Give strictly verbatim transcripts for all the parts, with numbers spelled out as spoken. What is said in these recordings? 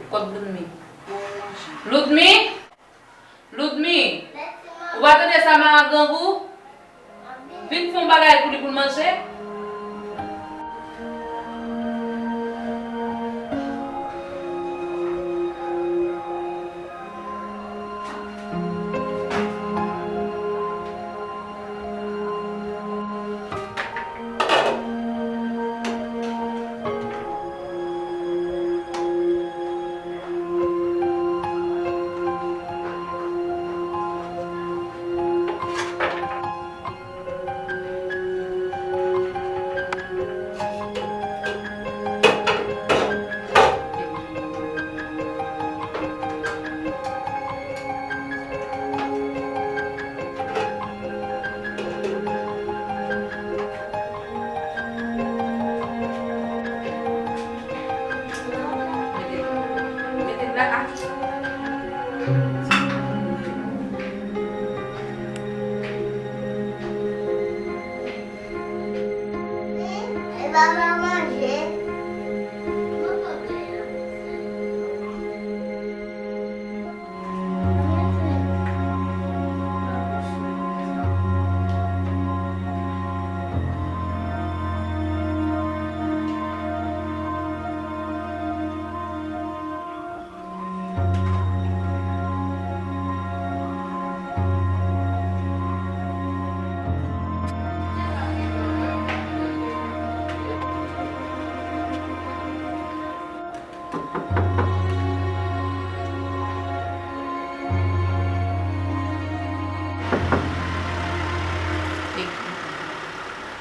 Kot Loudmi? Loudmi? Loudmi? Ou pa tande sa Mara grangou? Vin fè yon bagay pou li pou l manje.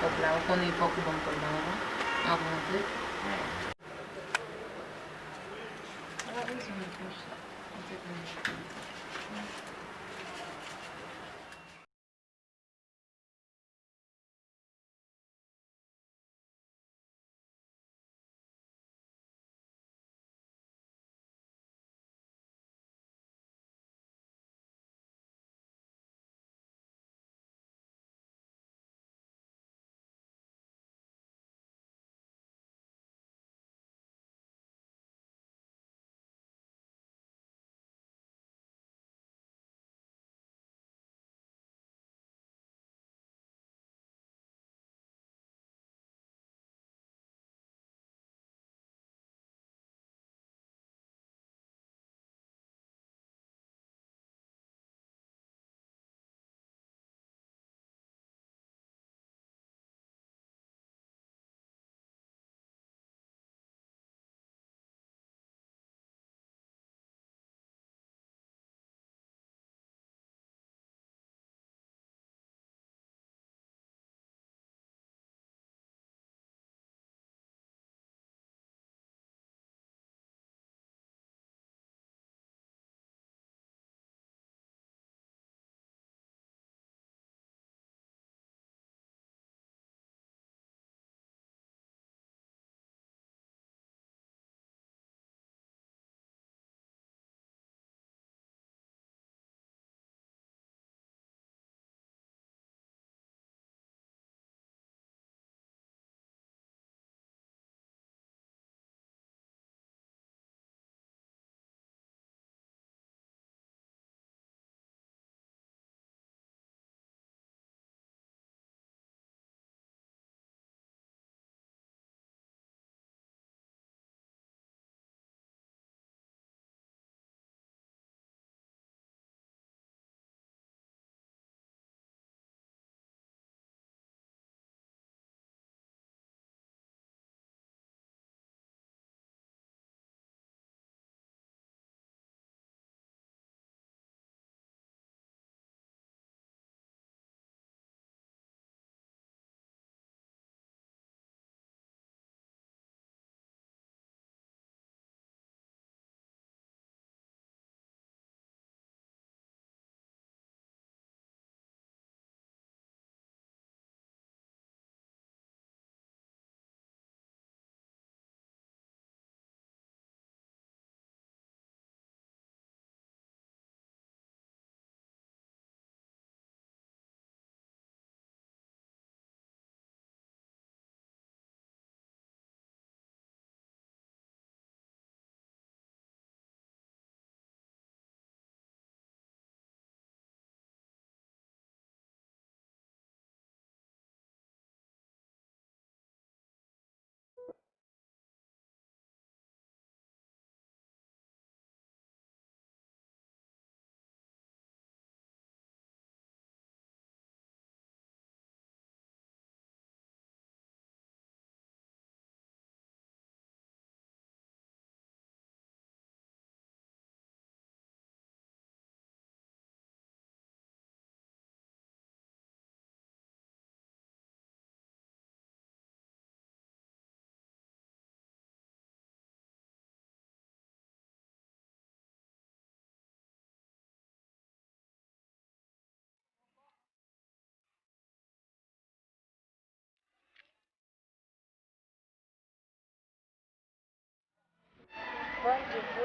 Kòb la, ou konnen fòk ou ban m kòb la avan, avan antre.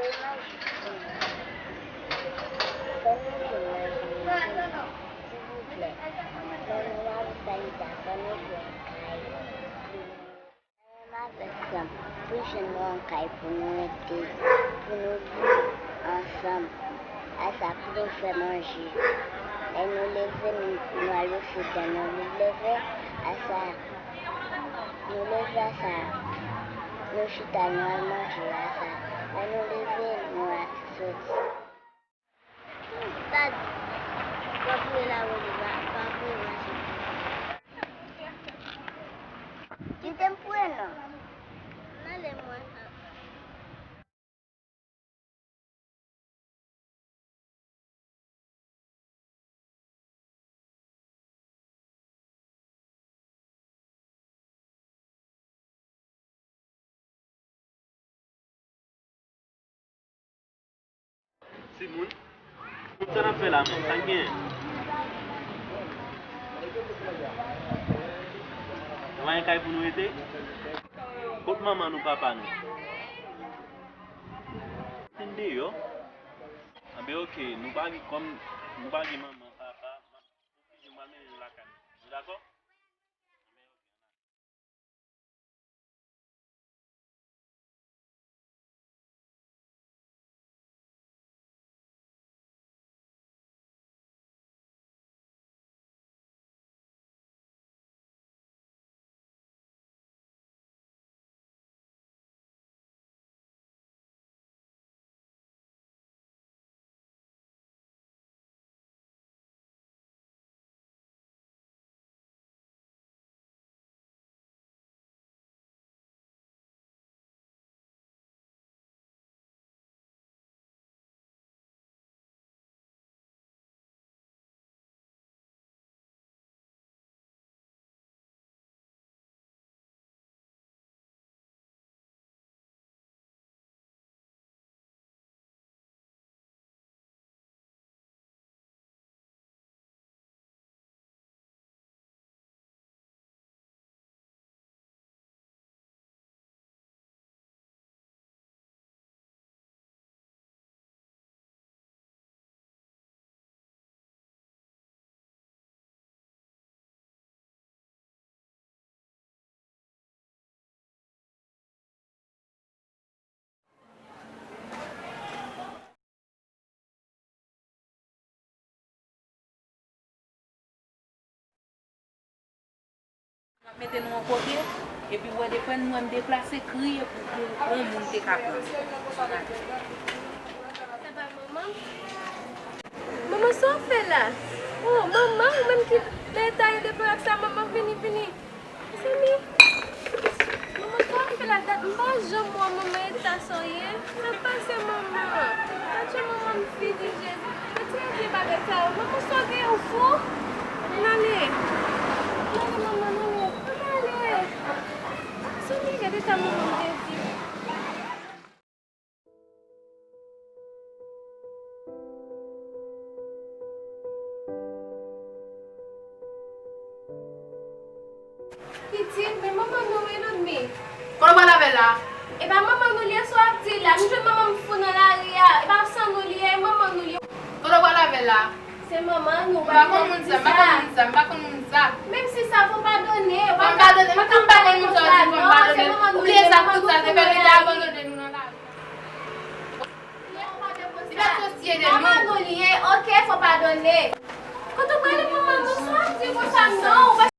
Fè manje pou nou. Fè nou vin manje pou nou, silvouplè. Manman Marisa li ta fè nou fè yon kay pou nou. Mwen menm avèk sè m, pou jwenn yon kay pou nou rete, pou nou viv ansanm. Asa pou nou fè manje. Lè nou leve, nou, nou al osi tè, nou vin leve, asa, nou leve, asa, nou chita, nou al manje, asa, lè nou leve, nou al soti. Dad, w ap voye lawòl ou, pa, pa voye mache. Kite m pou e non. M ale mwen. Timoun, kòman sa n ap fè la menm? Sa n genyen? Nou pa gen kay pou nou rete? Kot manman nou, papa nou? Fin deyò? Anben, oke, nou pa gen, kòm nou pa gen manman, papa, m ap, m ap mennen nou lakay nou. Nou dakò? M ap mete nou an kopye, epi w wè depi nou wè m deplase, kriye pou, pou, pou yon moun te ka pran. Sa pa manman? Manman, sa w fè la? Oh, manman, ou menm ki nan eta yo deplore ak sa, manman, vini, vini. Mezanmi, manman, sa w ap fè la? Dat m pa janm wè manman eta sa w ye. Sa k pase, manman? Gad jan manman m fini, Jezi. Retire vye bagay sa yo. Manman, sa w gen, ou fou? Ann ale. Ann ale, manman, ann ale. Ann ale. Mezanmi, gad eta manman m te di. Pitit, men manman nou wi, Ludmi. Kote w pral avè l la? E pa manman nou li ye, sa w ap di la? Nou jwenn manman m fou nan lari a. E pa san nou li ye, e manman nou li ye. Kote w pral avè l la? Se manman nou, w pa konn moun sa, m pa konn moun sa, m pa konn moun sa. Menm si sa, fò w padone, w pa ka, w pa ka fè konsa non, se manman nou li ye, manman nou li ye, manman nou li ye. Ou bliye sa, tout sa, se fè li te abandone nou nan lari. Li pa t sòti ede nou. Manman nou li ye, oke, fò padone. Kote w prale manman nou, sa w ap di konsa non, ou pa